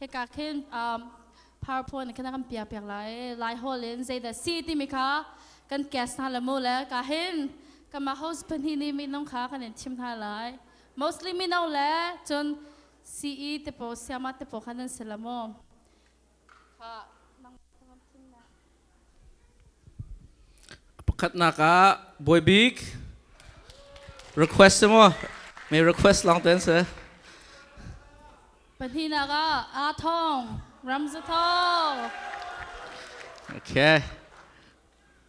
Hika khin PowerPoint khin a kan piak piak lai. Lai holh in zeidah si timi kha kan guest hna le mu le ka hin kanmah host pahnih nih minung kha kan in thim hna lai. Mostly mino le cun CE te pawl siama te pawl kha nan si la mu. Kha Pakhatnak ah Bawi Bik request si maw? May request long ten si. Pahnihnak ah Aa Thawng, Ramza Thawng. Okay.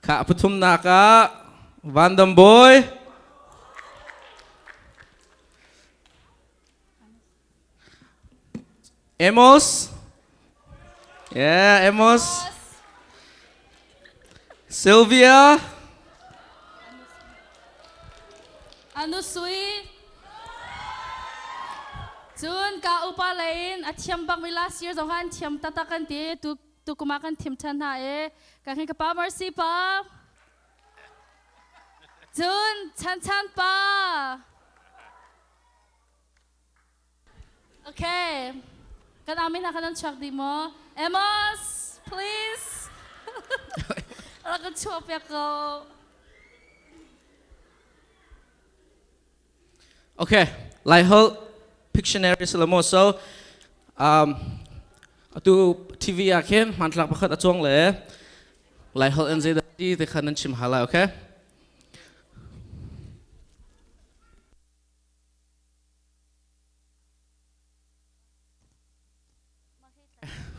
Kha pathumnak ah Van Dam Bawi. Amos. Yeah, Amos. Sylvia. Anusui. Cun ka upa lei in a thiam bak mi last year zong khan thiam taktak kan ti tu tu kum ah kan thim than hna e ka hin ka pa Mercy pa cun Chan Chan pa Okay. Kan amin hna kha nan chuak dih maw? Amos, please. Rak kan chuah piak ko. Okay, Laiholh Pictionary Salamo. So, atu TV ah khin hmanthlak pakhat a cuang le Laiholh in zeidah ti te kha nan chim ha lai, okay?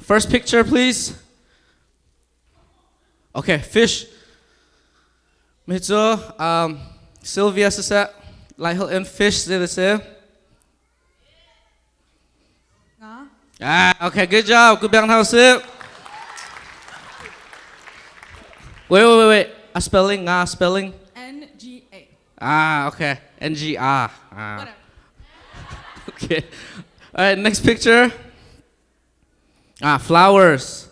First picture, please. Okay, fish. Mi cu Sylvia siseh, Laiholh in fish zei si? Nga. Ah, okay, good job. Good bang house. Wait, wait, wait, wait. A spelling, nga spelling. N G A. Ah, okay. N G A. Ah. Whatever. Okay. All right, next picture. Ah, flowers.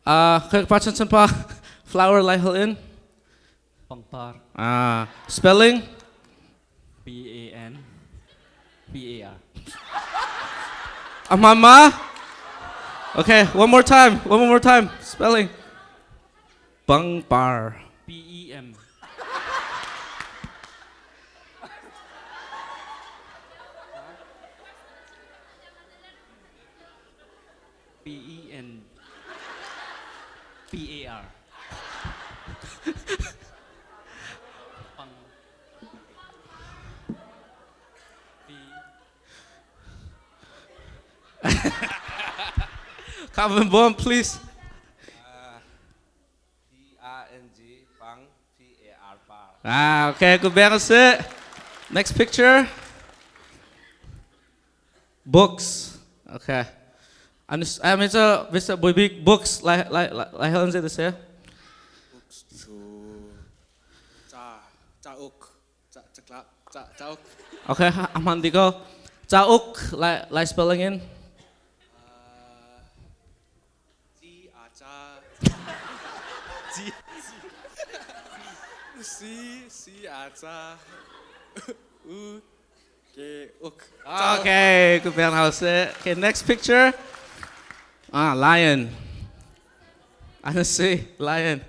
Ah, pa chan chan pa. Flower lai hal in. Pangpar. Ah, spelling? P A N P A R. Amama. Okay, one more time. One more time. Spelling. Pangpar. P E M. P E N P A R. Pang. P. Calvin Bom, please. P A N G pang P A R par. Ah, okay, good back sit. Next picture. Books. Okay. I mean, so, Mr. Big books, like, like, like, Helen said this here. Books to ca cauk ca caklap ca cauk. Okay, aman di ko. Cauk, like, like spelling in. C A ca C C C A ca U K uk. Okay, good bang house. Okay, next picture. Ah, lion. I see lion.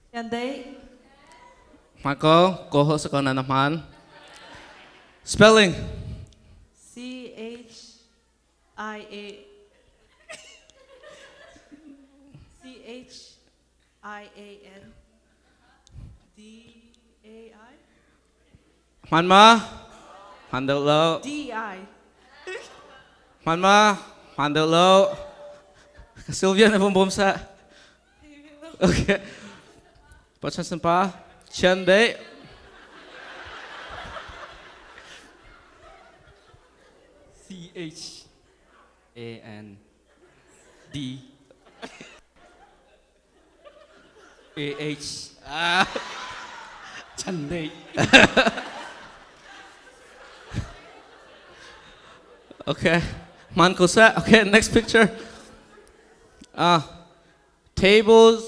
Chiandeih. Michael, go ho sa na naman. Spelling. C H I A C H I A N D A I Hman ma? Hman deuh lo. D I Hman ma? Hman deuh lo. Sylvia na bum bum sa. Okay. Pachan pa Chian dei. C H A N D A H. Ah. Chan dei. Okay. Man ko sa. Okay, next picture. Ah. Tables,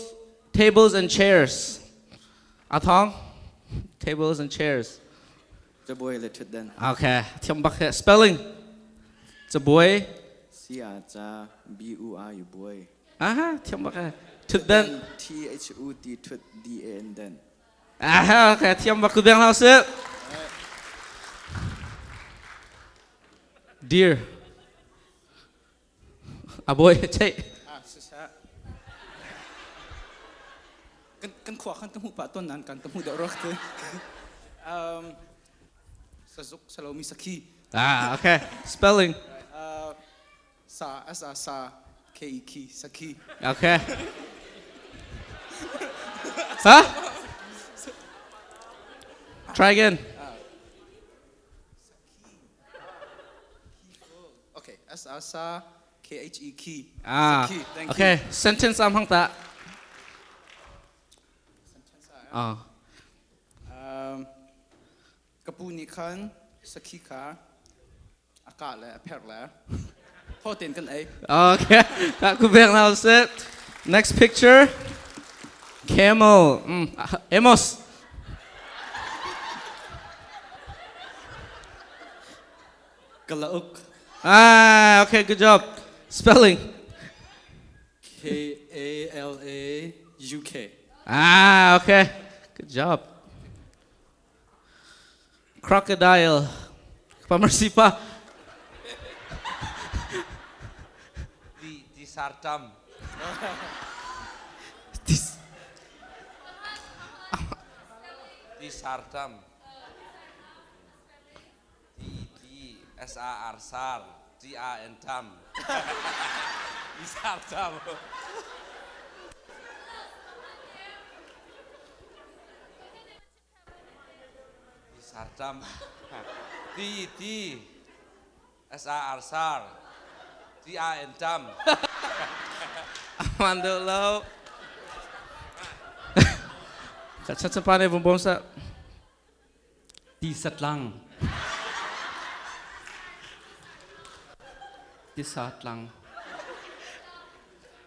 tables and chairs. Athong, tables and chairs. Cabuai le ṭhutdan. Okay, thiam bak he. Spelling. Cabuai. C A ca B U I U buai. Aha, thiam bak he. Ṭhutdan. T H U T ṭhut D A N dan. Aha, okay, thiam bak ku beng hau sih. Deer. A bawi cheih. Ah, siseh. Kan kan khua khan ka hmuh pah tawn nan kan ka hmuh deuh rawk te. Um, sazuk salomi sakhi. Ah, okay. Spelling. Sa S A sa K E K sakhi. Okay. Huh? Try again. Okay, S A sa K H E key. Ah, Key. Thank okay. you. Sentence am hang ta. Ah. Ka pu nih khan sakhi kha a kah le a pherh le thaw tein kan ei. Okay. Ka ku beng hau set. Next picture. Camel. Amos. Kalauk. Ah, okay, good job. Spelling. K A L A U K. Ah, okay. Good job. Crocodile. Pamersi pa. Di di sartam. Dis. Di sartam. T T S A R sar T A N tam. Di sartam. Di sartam. T T S A R sar T A N tam. Aman deuh lo. Ka chan chan pa ne vum bom sa. Tisa tlang. Tisa tlang.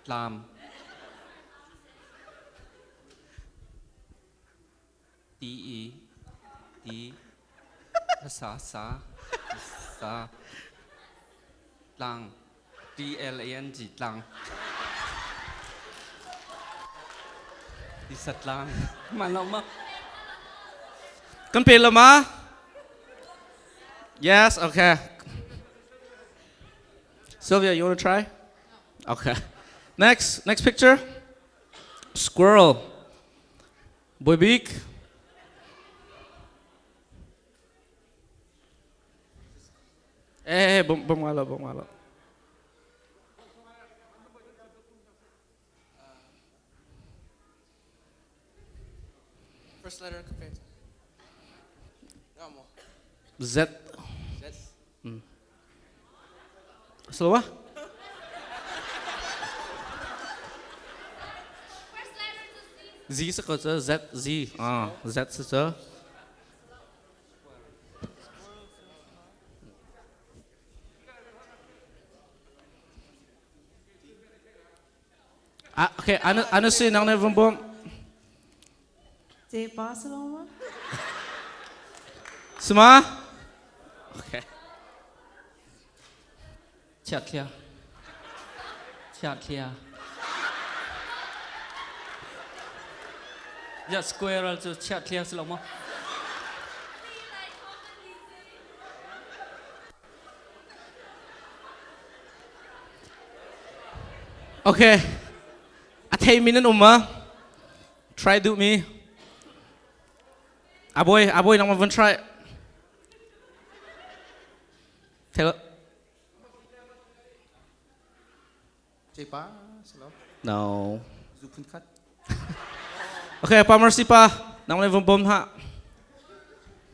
Tlam. T E T sa sa sa tlang T L A N G tlang. Tisa tlang. Man lo ma. Kan pe lo ma? Yes, okay. Sylvia, you want to try? Okay. Next, next picture. Squirrel. Boy Bik. Eh, bom bom ngalo, bom ngalo. First letter ka pe. Nga mo. Z. Z. Slowa? Z sa ko Z Z. Ah, Z sa ca. Ah, okay, ano ano si nang ne bom bom? Te Barcelona. Sma? Okay. Chiat thlia. Chiat thlia. Ya square cu chiat thlia si lo maw? Okay. A thei min an um ma? Try duh mi. Aboy, aboy nang ma vun try. Thelo. Cepa, salo. No. Zu phun khat. Okay, pa mercy pa. Nang le vum bom ha.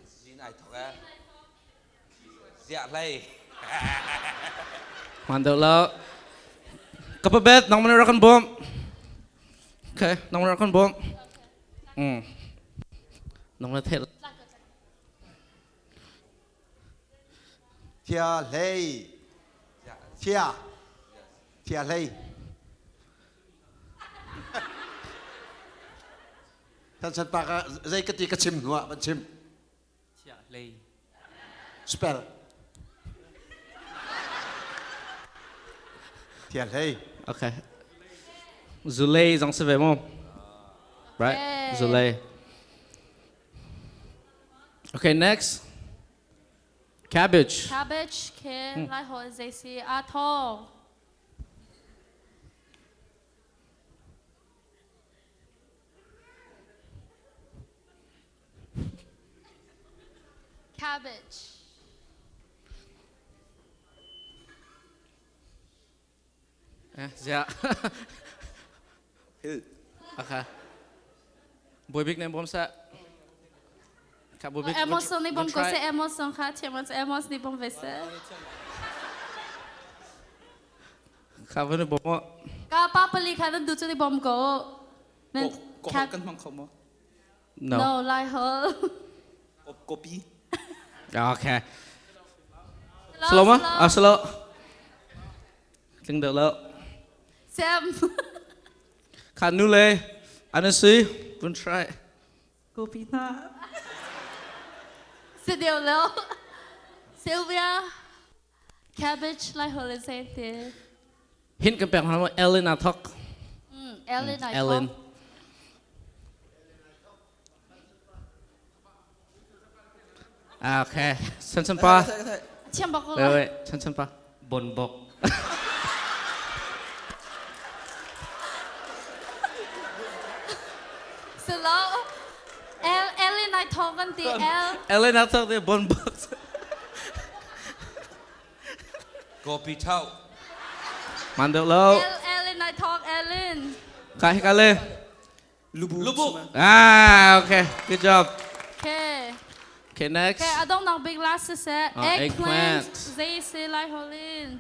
Zin ai thok e. Ziah hlei. Man deuh lo. Kapabet, nang man rakan bom. Okay, nang man rakan bom. Nang le thel. Thia hlei. Thia. Thia hlei. Than san pa ka zei ka ti ka chim hnuah van chim. Thia hlei. Spell. Thia hlei. Okay. Zulei zong si ve mu. Right? Okay. Zulei. Okay, next. Cabbage. Cabbage ke lai ho zei si a tho. Cabbage. Zia. Hill. Okay. Boi bik nih bawm seh. Kha boi bik. Amos nih bawm ko seh Amos zong kha thiam Amos nih bawm ve seh. Kha van bawm mo. Ka pa pali kha nan du cu ni bawm ko. Nan Ko kan hmang kho maw? No. No, lai hol. Kopi. Okay. Slow ma? Ah, slow. Tling deuh lo. Sam. Kha nu le Anasi, vun try. Kopi hna. Si deuh lo. Sylvia. Cabbage lai hol in sei ti. Hint kan pek hna mo Ellen a thok. Ellen ai Ellen. thok. Ah, okay. Chan chan pa. Thiam bak ko Wait, wait. Chan chan pa. Bon bok. Silo. L Ellen ai thok kan ti L. Ellen a thok the bon box. Kopi thau. Man deuh lo. L Ellen ai thok Ellen. Ka hi ka le. Lubu. Lubu. Ah, okay. Good job. Okay. Okay, next. Okay, adong nak big last se. Ah, Eggplant. eggplant. Zei se lai holin.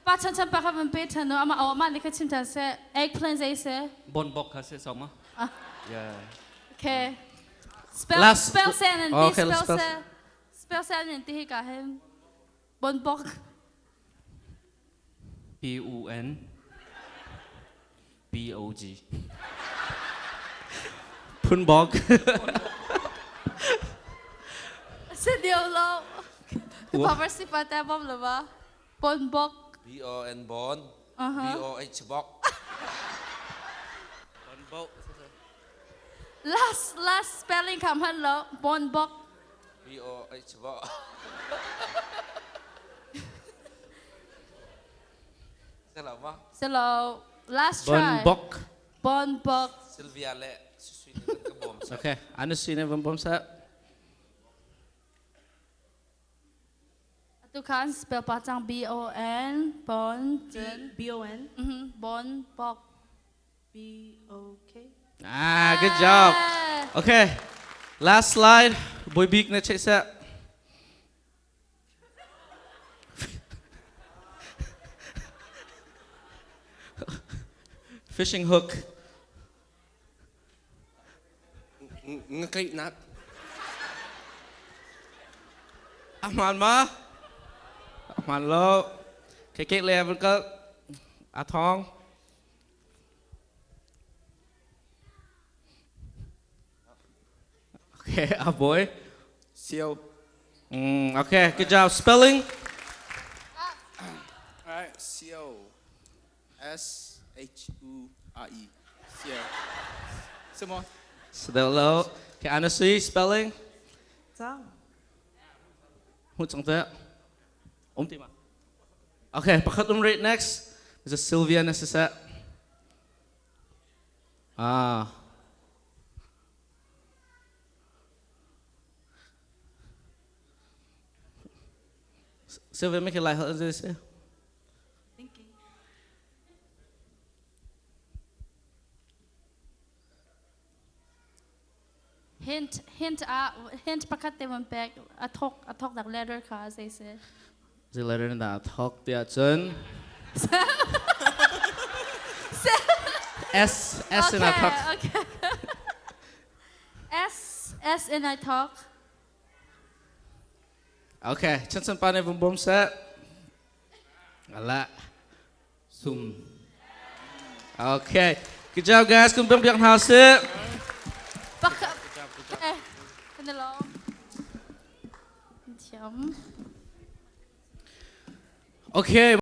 Pa chan chan pa kha van pe than no ama aw ma ni kha chim than se. Eggplant zei se. Bon bok kha se sok ma? Ah. Yeah. Okay. Spell Last- spell se nan ti Oh, okay, spell spell- se. Spell se nan ti hi ka hen. Bon bok. P U N B O G. Phun bok. Se dio lo. Pa si pa ta bom lo ba. Bon bok. B O N bon. B O H bok. Bon bok. Last last spelling kam han lo. Bon bok. B O H bok. Selo ma? Se lo. Last Bon try. bok. Bon bok. Sylvia le Susui nih ka bawm seh. Okay. Anasi nih van bawm seh. Tu khan spell pa chang B O N bon jen B O N bon bok. B O K. Ah, good job. Okay. Last slide. Boi bik na check seh. Fishing hook. Ngakait nak. Aman ma? Aman lo. Okay, kek le van ka. Athong. Okay, a boy. Sio. Okay, good job. Spelling? All right. C O S H U R E. Sio. Simon. Selo. Okay, Anasi, spelling? Zang. Hu chang te. Om ti ma. Okay, pakhat um rate next. Is a Sylvia na sa Ah. Sylvia, make it like how does it? Thinking. Hint hint a hint pakhat te van pek a thok a thok dak letter kha zei se. The letter in the thok tia chun. S S in a thok. Okay. S S in I talk. Okay, chan chan pa ne bum bum sa. Ala. Sum. Okay. Good job guys. Kum bang biak hna sih. Pakhat. Eh, kan lo. Thiam. Okay.